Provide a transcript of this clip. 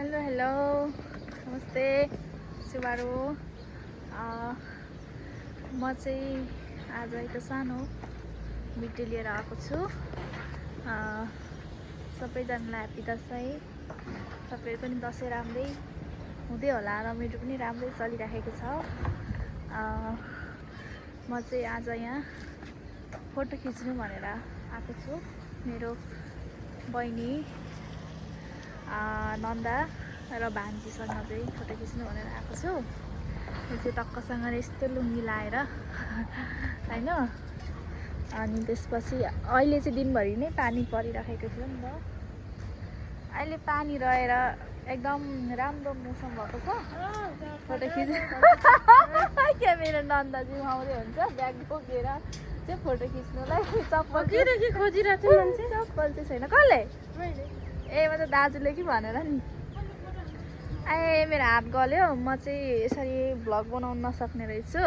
Hello नमस्ते सुबारो म चाहिँ आज एउटा सानो भिडियो लिएर आएको छु। सबैजनालाई ह्याप्पी दसैँ। तपाईहरु पनि दसैँ राम्रै हुँदै होला र मेरो पनि राम्रै चलिरहेको छ। म चाहिँ आज यहाँ फोटो खिच्नु भनेर आएको छु। मेरो बहिनी नन्दा र भान्जीसँग चाहिँ फोटो खिच्नु भनेर आएको छु। यो चाहिँ टक्कसँग यस्तो लुङ्गी लाएर हैन। अनि त्यसपछि अहिले चाहिँ दिनभरि नै पानी परिराखेको थियो नि त। अहिले पानी रहेर एकदम राम्रो मौसम भएको छ। फोटो खिच्नु के मेरो नन्दाजी आउँदै हुन्छ ब्याग बोकेर चाहिँ फोटो खिच्नुलाई। चप्पल के खोजिरहेको छ मान्छे? चप्पल चाहिँ छैन। कसले? ए म त दाजुले कि भनेर नि। ए मेरो हात गल्यो। म चाहिँ यसरी भ्लग बनाउन नसक्ने रहेछु।